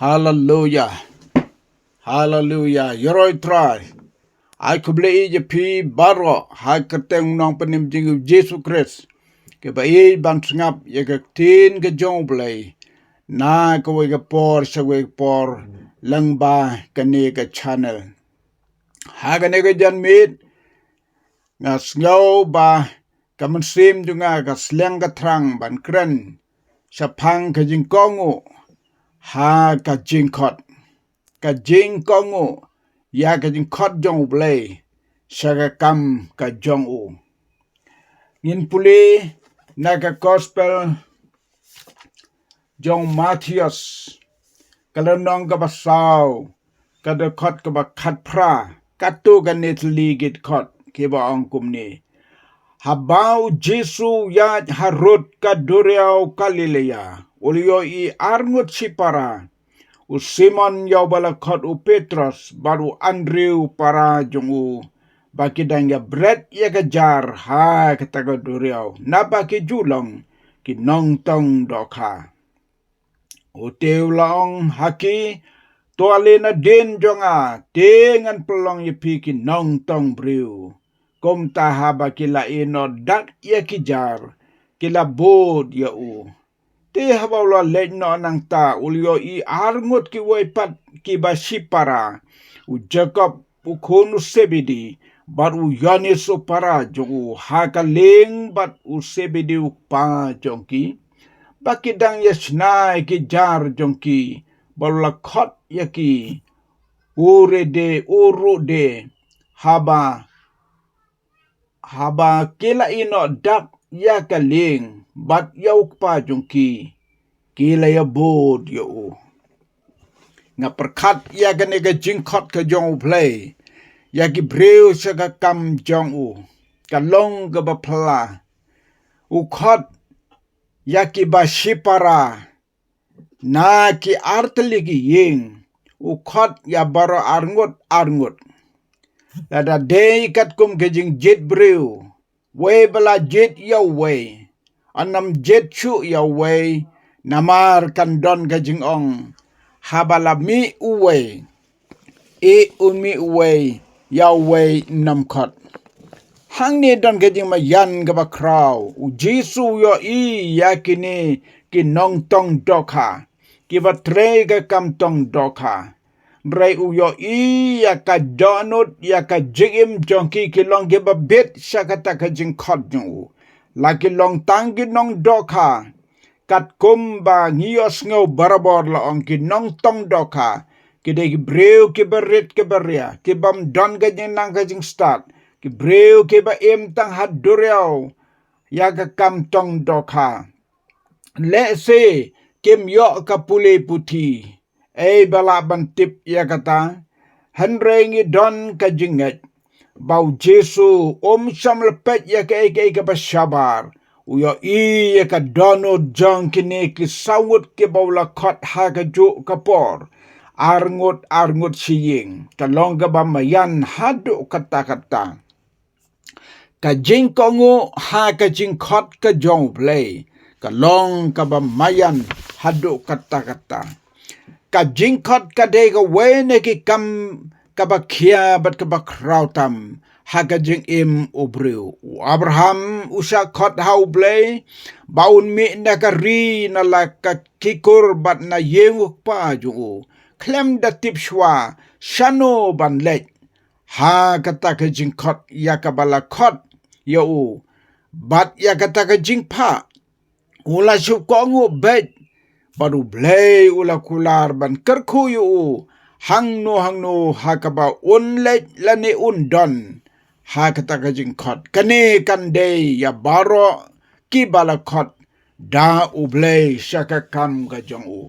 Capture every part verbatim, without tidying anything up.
Haleluya. Haleluya. Ïaroh Trai. Ai khublei ïa phi baroh ha ka kyrteng nongpynim jong u Jisu Khrist. Kaba ïeit ban sngap ïa ka ktien ka jong u Blei. Na kawei ka por sha kawei ka por lyngba kane ka channel. Ha kane ka janmiet nga sngew ba ka mynsiem jong nga ka sleng ka thrang ban kren shaphang ka jingkohnguh ha ka jingkhot. Ka jingkohnguh ïa ka jingkhot jong u Blei sha ka kam ka jong u. Ngin pule na ka gospel jong Mathaios, ka lynnong kaba saw, ka dkhot kaba khatphra, katto katne tylli ki dkhot kiba ong kumne. Haba u Jisu u ïaid harud ka duriaw Galilea, u la ïohi arngut shipara, u Simon ïa uba la khot u Petros bad u Andrew para jong u, ba ki dang ïa bret ïa ka jar ha kata ka duriaw, naba ki ju long ki nongtong dohkha. U te u la ong ha ki, to ale nadien jong nga, te ngan pynlong ïa phi ki nongtong briew. Kumta haba ki la ïehnoh dak ïa ki jar, ki la bud ïa u. Te haba u la leit noh nangta u la ïohi arngut kiwei pat kiba shipara, u Jakob u khun u Sebedi bad u Ïoannis u para jong u ha ka lieng bad u Sebedi u kpa jong ki, ba ki dang ïa shna ïa ki jar jong ki, ba u la khot ïa ki u rede u ruh de. Haba haba ki la ïehnoh dak ïa ka lieng bad ïa u kpa jong ki, ki la ïa bud ïa u. Nga pyrkhat ïa kane ka jingkhot ka jong u Blei ïa ki briew sha ka kam jong u, ka long kaba phylla. U khot ïa kiba shipara na ki artylli ki ïing, u khot ïa baroh arngut arngut. Lada dei katkum ka jingjied briew, wei ba la jied ïa uwei, ym jied shuh ïa uwei, namar kan don ka jingong, haba la mih uwei, eh, un mih uwei ïa uwei ym khot. Hangne don ka jingmaïan kaba khraw, u Jisu u ïohi ïa kine ki nongtong dohkha, kiba trei ka kam tong dohkha. Hynrei u ïohi ïa ka dohnud, ïa ka jingim jong ki, ki long kiba bit sha kata ka jingkhot jong u. La ki long tang ki nongdohkha, katkum ba ngi ïohsngew barabor la ong, ki nongtong dohkha ki dei ki briew kiba rit kiba ria, ki bym don ka jingnang ka jingstad, ki briew kiba im tang ha duriaw ïa ka kam tong dohkha. Lehse kim ïoh ka pule puthi, ei ba lah ban tip ïa kata. Hynrei ngi don ka jingngeit ba u Jisu um shym la peit ïa kaei kaei kaba shabar. U ïohi ïa ka dohnud jong kine ki saw ngut kiba u la khot ha kajuh ka por, arngut arngut shi ïing. Ka long kaba maïan haduh katta katta. Ka jingkohnguh ha ka jingkhot ka jong u Blei ka long kaba maïan haduh katta katta. Ka jingkhot ka dei kawei na ki kam kaba khia bad kaba khraw tam ha ka jingim u briew. U Abraham u shah khot ha u Blei ba un mih na ka ri, na la ka kikur bad na ïing u kpa jong u, khlem da tip shuwa shano ban leit. Ha kata ka jingkhot ïa kaba la khot ïa u, bad ïa kata ka jingphah, u la shu kohnguh beit, bad u Blei u la kular ban kyrkhu ïa u hangno hangno ha kaba un leit lane un don. Ha kata ka jingkhot, kane kan dei ïa baroh kiba la khot da u Blei sha ka kam ka jong u.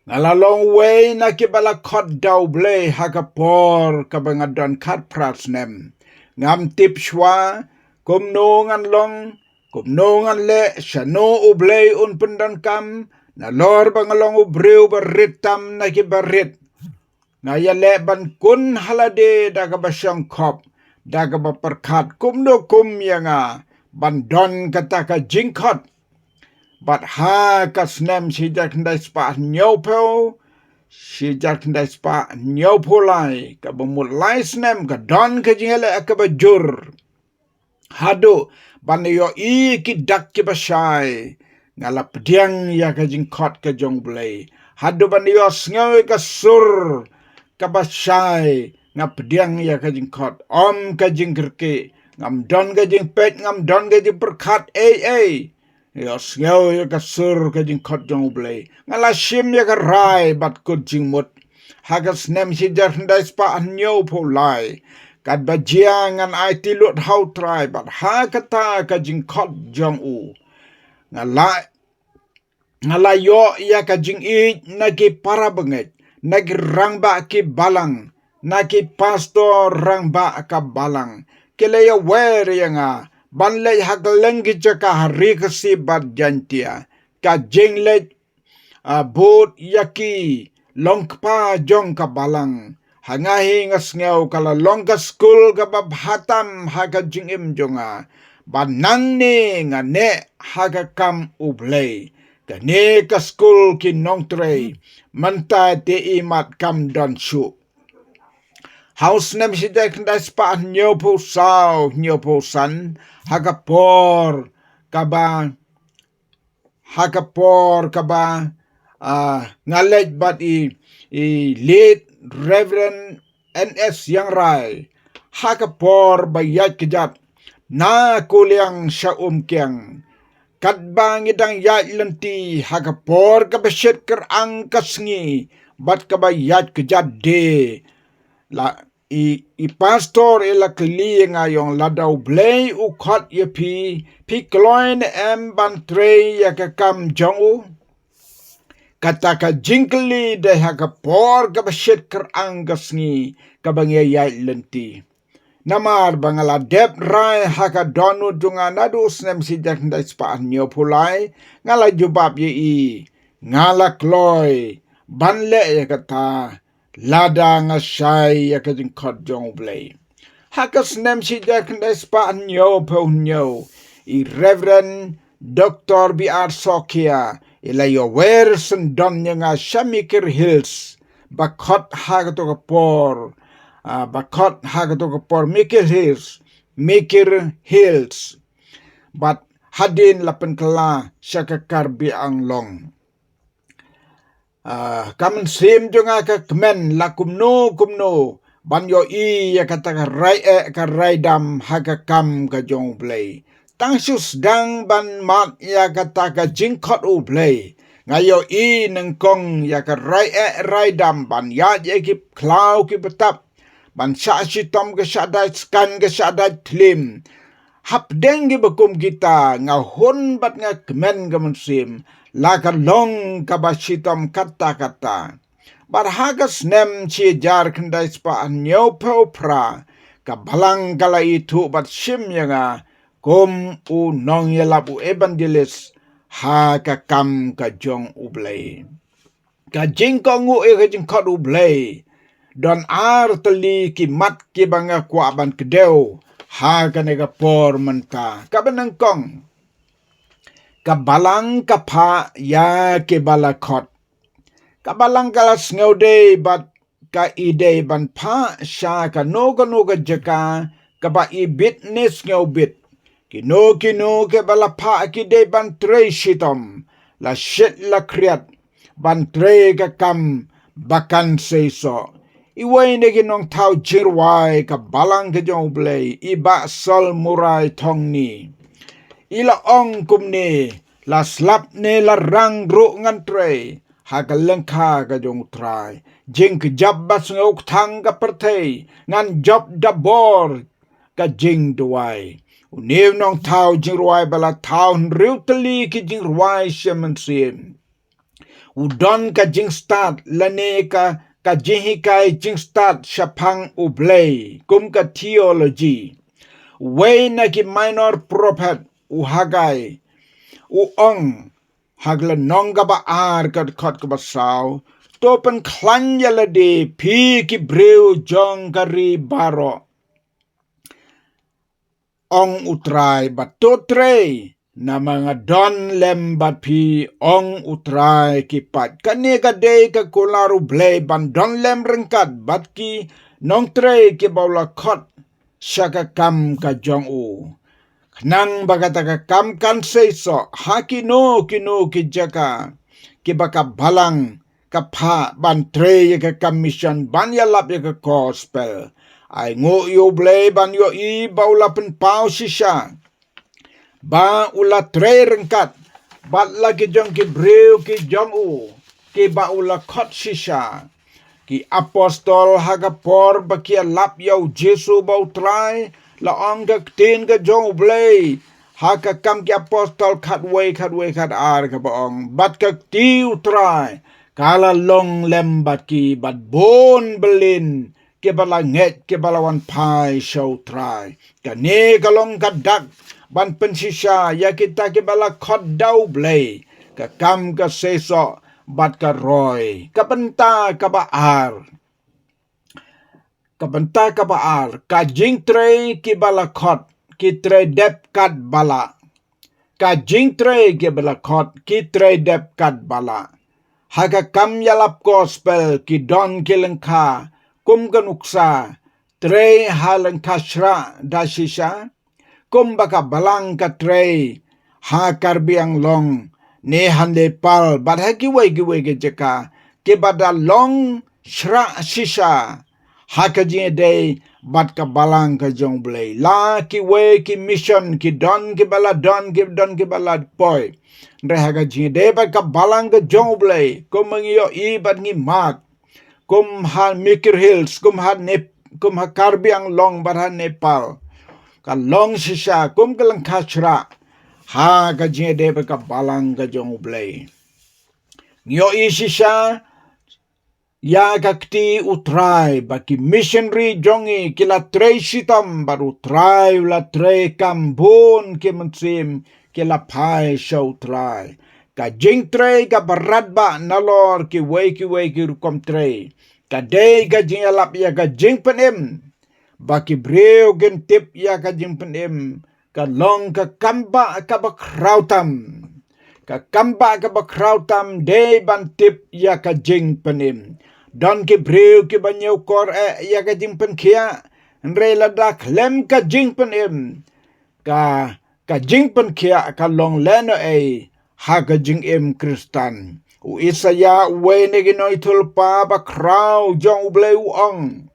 Nga la long uwei na kiba la khot da u Blei ha ka por kaba nga don khatphra snem. Ngam tip shuwa kumno ngan long, kumno ngan leh, shano u Blei un pyndonkam, nalor ba nga long u briew ba rit tam na kiba rit. Nga ïaleh ban kun ha lade da kaba shongkhop, da kaba pyrkhat kumno kum ïa nga ban don kata ka jingkhot. Bad ha ka snem shi hajar khyndai spah hynñiewphew, shi hajar khyndai spah hynñiewphew lai, kaba mut lai snem ka don ka jingïaleh kaba jur. Haduh ban ïohi ki dak kiba shai, nga la pdiang ïa ka jingkhot ka jong U Blei. Haduh ban ïohsngew ïa ka sur kaba shai, nga pdiang ïa ka jingkhot. Ym ka jingkyrkieh, ngam don ka jingpeit, ngam don ka jingpyrkhat ei ei. Ïohsngew ïa ka sur ka jingkhot jong U Blei. Nga la shim ïa ka rai bad kut jingmut. Ha ka snem shi hajar khyndai spah hynñiewphew lai, katba jia ngan aiti lut ha U Trai bad ha kata ka jingkhot jong u, nga la, nga la ïoh ïa ka jingïeit na ki para bangeit, na ki rangbah ki balang, na ki pastor rangbah ka balang. Ki la ïawer ïa nga ban leit ha kylleng ki jaka ha Ri Khasi bad Jaiñtia. Ka jingleit, ah, bud ïa ki long kpa jong ka balang. Ha nga hi nga sngew ka la long ka skul kaba bha tam ha ka jingim jong nga. Bad nangne nga neh ha ka kam U Blei. Kane ka skul ki nongtrei, mynta te imat kam don shuh. Ha u snem shi hajar khyndai spah hynñiewphew saw, hynñiewphew san, ha ka por kaba, ha ka por kaba, ah, nga leit bad i, i Late Reverend N S Ïangrai, ha ka por ba ïaid kjat na Kuliang sha Umkiang. Katba ngi dang ïaid lynti ha ka por kaba shit kyrang ka sngi bad kaba ïaid kjat de, la i, i pastor i la kylli ïa nga, ïong, lada U Blei u khot ïa phi, phi kloi ne em ban trei ïa ka kam jong u? Kata ka jingkylli dei ha ka por kaba shit kyrang ka sngi kaba ngi ïaid lynti. Namar ba nga la dep rai ha ka dohnud jong nga naduh u snem shi hajar khyndai spah hynñiewphew lai, nga la jubab ïa i, nga la kloi ban leh ïa kata lada nga shai ïa ka jingkhot jong U Blei. Ha ka snem shi hajar khyndai spah hynñiewphew hynñiew, i Reverend Doktor B R Sokhia i la ïawer syndon ïa nga sha Mikir Hills, ba khot ha kato ka por, ah, ba khot ha kato ka por Mikir Hills, Mikir Hills. Bad hadien la pynkylla sha ka Karbi Anglong. Ah, ka mynsiem jong nga ka kmen la kumno kumno ban ïohi ïa kata ka rai eh ka rai dam ha ka kam ka jong U Blei. Tang shu sdang ban mad ïa kata ka jingkhot U Blei, nga ïohi nyngkong ïa ka rai eh rai dam ban ïaid ïa ki khlaw ki btap, ban shah shitom ka shah dait skan ka shah dait thlim. Hapdeng kiba kum kita nga hun bad nga kmen ka mynsiem, la ka long kaba shitom katta katta. Bad ha ka snem shi hajar khyndai spah hynñiewphew phra, ka balang ka la ithuh bad shim ïa nga kum u nongïalap, u evangelist ha ka kam ka jong U Blei. Ka jingkohnguh ïa ka jingkhot U Blei, don ar tylli ki mat kiba nga kwah ban kdew ha kane ka por mynta. Kaba nyngkong, ka balang ka phah ïa kiba la khot. Ka balang ka la sngewdei bad ka i dei ban phah sha kano kano ka jaka kaba i bit ne sngewbit. Kino kino kiba la phah ki dei ban trei shitom, la shit la khriat, ban trei ka kam ba kan seisoh. Iwei na ki nongthaw jingrwai ka balang ka jong U Blei, i Bah Sol Murai Thongni, i la ong kumne, la slap ne la rang ruh ngan trei ha ka lyngkha ka jong U Trai. Jingkjap ba sngewkthang ka pyrthei, ngan jop da bor ka jingduwai. Une u nongthaw jingrwai ba la thaw hynriew tylli ki jingrwai sha mynsiem, u don ka jingstad lane ka, ka jinghikai jingstad shaphang U Blei kum ka theology. Uwei na ki minor prophet, u Hagai, u ong ha ka lynnong kaba ar ka dkhot kaba saw, to pynkhlaiñ ïa lade phi ki briew jong ka ri baroh, ong U Trai, bad to trei Namar nga don lem bad phi, ong U Trai ki paid. Kane ka dei ka kular U Blei ban don lem ryngkat bad ki nongtrei kiba u la khot sha ka kam ka jong u. Khnang ba kata ka kam kan seisoh ha kino kino ki jaka kiba ka balang ka phah ban trei ïa ka kam mission ban ïalap ïa ka gospel. Ai nguh ïa U Blei ban ïohi ba u la pynpaw shisha ba u la trei ryngkat bad la ki jong ki briew ki jong u kiba u la khot shisha. Ki apostol ha ka por ba ki ïalap ïa U Jisu ba U Trai, la ong ka ktien ka jong U Blei ha ka Kam ki Apostol khatwei, khatwei, khatar kaba ong, bad ka kti U Trai ka la long lem bad ki, bad bun bylin kiba la ngeit kiba la wan phai sha U Trai. Kane ka long ka dak ban pynshisha ïa kita kiba la khot da U Blei, ka kam ka seisoh bad ka roi. Ka bynta kaba ar. Ka bynta kaba ar, ka jingtrei kiba la khot, ki trei dep katba lah. Ka jingtrei kiba la khot, ki trei dep katba lah. Ha ka kam ïalap gospel ki don ki lyngkha kum ka nuksa, trei ha lyngkha shrah da shisha, kumba ka balang ka trei ha Karbi Anglong ne ha Nepal bad ha kiwei kiwei ki jaka, kiba da long shrah shisha ha ka jingïadei bad ka balang ka jong U Blei. La kiwei ki mission ki don kiba la don, ki don kiba la poi. Hynrei ha ka jingïadei bad ka balang ka jong U Blei, kumba ngi ïohi bad ngi mad, kum ha Mikir Hills, kum ha Nep-, kum ha Karbi Anglong bad ha Nepal, ka long shisha kum ka lyngkha shrah ha ka jingïadei bad ka balang ka jong U Blei. Ngi ïohi shisha ïa ka kti U Trai ba ki missionary jong ngi ki la trei shitom bad U Trai u la trei kam, bun ki mynsiem ki la phai sha U Trai. Ka jingtrei kaba radbah nalor kiwei kiwei ki rukom trei ka dei ka jingïalap ïa ka jingpynim, ba ki briew kin tip ïa ka jingpynim ka long ka kambah kaba khraw tam. Ka kambah kaba khraw tam dei ban tip ïa ka jingpynim. Don ki briew kiba ñiewkor eh ïa ka jingpynkhiah, hynrei lada khlem ka jingpynim, ka, ka jingpynkhiah ka long lehnohei ha ka jingim Khristan. U Isaïah, uwei na ki nongïathuhlypa bakhraw jong U Blei, u ong,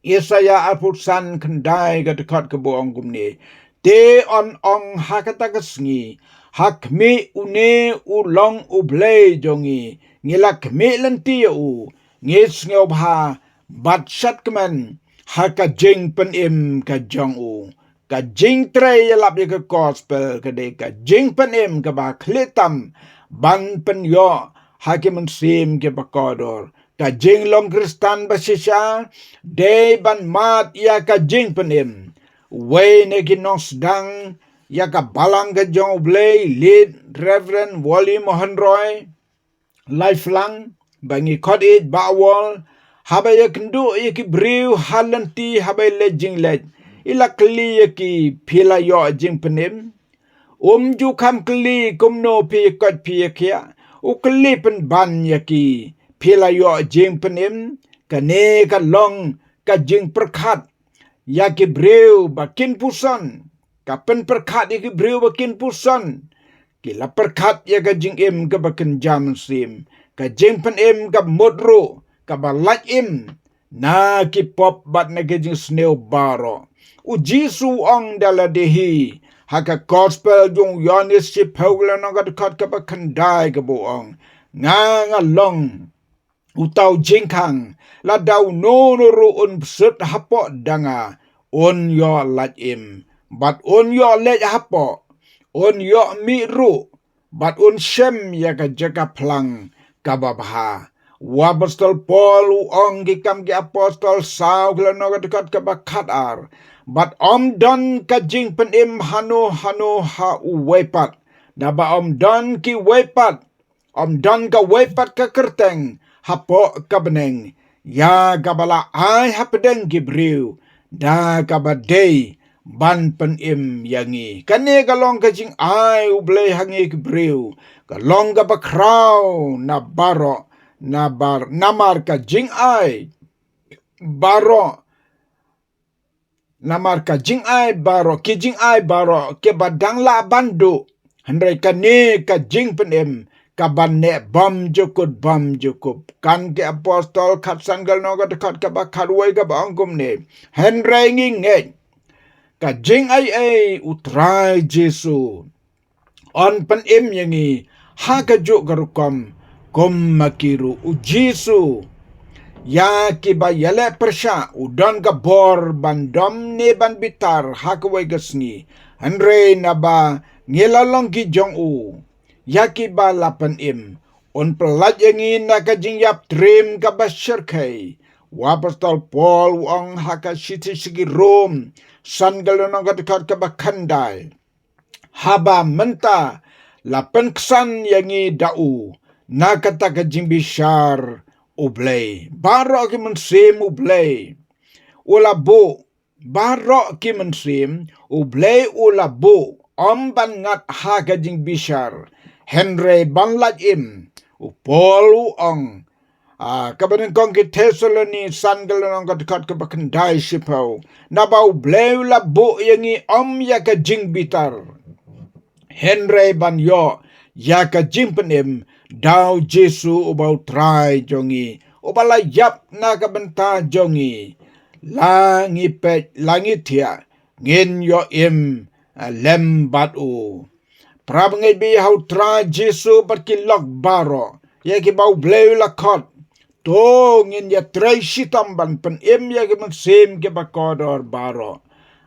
Isaïah arphew san, khyndai ka dkhot kaba ong kumne: Te yn ong ha kata ka sngi, ha khmih, une u long U Blei jong ngi, ngi la khmih lynti ïa u, ngi sngewbha bad shadkmen ha ka jingpynim ka jong u. Ka jingtrei ïalap ïa ka gospel ka dei ka jingpynim kaba khlieh tam ban pynïoh ha ki mynsiem kiba kordor. Ka jinglong Khristan ba shisha dei ban mad ïa ka jingpynim. Uwei na ki nongsdang ïa ka balang ka jong U Blei, Late Reverend Wally Mohan Roy, Lifelang, ba ngi khot ïa u Bah Wal, haba ïakynduh ïa ki briew ha lynti haba i leit jingleit, i la kylli ïa ki, phi la ïoh jingpynim? Um ju kham kylli kumno phi ïakoit phi ïakhiah, u kylli pynban ïa ki, phi la ïoh jingpynim? Kane ka long ka jingpyrkhat ïa ki briew ba kin puson. Ka pynpyrkhat ïa ki briew ba kin puson. Ki la pyrkhat ïa ka jingim kaba kynja mynsiem, ka jingpynim kaba mut ruh kaba lait im na ki pop bad na ki jingsniew baroh. U Jisu u ong da lade hi ha ka gospel jong u Ïoannis shiphew, ka lynnong ka dkhot kaba khyndai, kaba u ong: Nga nga long uta u jingkhang, lada uno uno ruh un bsut hapoh da nga, un ïoh lait im, bad un ïoh leit hapoh, un ïoh mih ruh, bad un shem ïa ka jaka phlang kaba bha. U apostol Paul u ong, ki Kam ki Apostol saw, ka lynnong ka dkhot kaba khatar: Bad ym don ka jingpynim hano hano ha uwei pat, naba ym don kiwei pat, ym don kawei pat ka kyrteng hapoh ka bneng ïa kaba la ai hapdeng ki briew da kaba dei ban pynim ïa ngi. Kane ka long ka jingai U Blei ha ngi ki briew, ka long kaba khraw na baroh, na bar, namar ka jingai baroh, namar ka jingai baroh, ki jingai baroh kiba dang lah ban duh. Hynrei kane ka jingpynim kaban neh bymjukut bymjukut. Kan ki Apostol khatsan, ka lynnong ka dkhot kaba khatwei kaba ong kumne: Hynrei ngi ngeit ka jingaiei U Trai Jisu yn pynim ïa ngi ha kajuh ka rukom kum ma ki ruh. U Jisu, ïa kiba ïaleh pyrshah u don ka bor ban dom ne ban bitar ha kawei ka sngi. Hynrei naba ngi la long ki jong u, ïa kiba la pynim, un pyllait ïa ngi na ka jingïap triem kaba shyrkhei. U Apostol Paul u ong ha ka shithi sha ki Rom, san, ka lynnong ka dkhot kaba khyndai: Haba mynta la pynksan ïa ngi da u na kata ka jingbishar U Blei. Baroh ki mynsiem U Blei u la buh, baroh ki mynsiem U Blei u la buh, ym ban ngat ha ka jingbishar. Hynrei ban lait im, u Paul u ong, ah, kaba nyngkong ki Thessaloni, san, ka lynnong ka dkhot kaba khyndai shiphew, naba U Blei u la buh ïa ngi ym ïa ka jingbitar, hynrei ban ïoh ïa ka jingpynim da U Jisu uba U Trai jong ngi, uba la ïap na ka bynta jong ngi. La ngi peit, la ngi thiah, ngin ïoh im, ah, lem bad u. Para bangeit, bad ha U Trai Jisu bad ki lok baroh ïa kiba U Blei u la khot, to ngin ïatrei shitom ban pynim ïa ki mynsiem kiba kordor baroh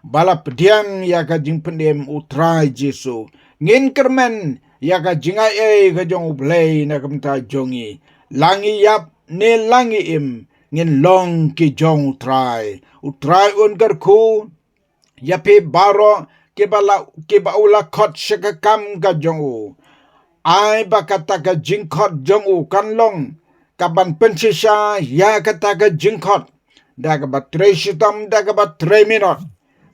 ba la pdiang ïa ka jingpynim U Trai Jisu. Ngin kyrmen ïa ka jingaiei ka jong U Blei na ka bynta jong ngi. La ngi ïap ne la ngi im, ngin long ki jong U Trai. U Trai un kyrkhu ïa phi baroh kiba la, kiba u la khot sha ka kam ka jong u. Ai ba kata ka jingkhot jong u kan long kaban pynshisha ïa kata ka jingkhot da kaba trei shitom, da kaba trei minot,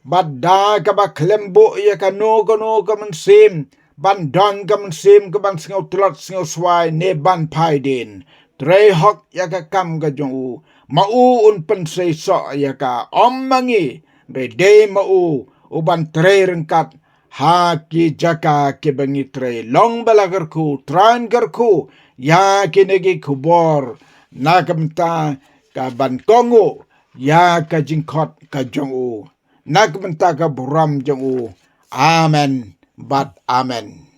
bad da kaba khlem buh ïa kano kano ka mynsiem ban don ka mynsiem kaban sngew tlot sngew swai ne ban phai dien. Trei hok ïa ka kam ka jong u, ma u un pynseisoh ïa ka, ym ma ngi. Hynrei dei ma u uban trei ryngkat ha ki jaka kiba ngi trei. Long ba la kyrkhu, Trai un kyrkhu ïa kine ki khubor na ka bynta kaban kohnguh ïa ka jingkhot ka jong u, na ka bynta ka burom jong u. Amen bad amen.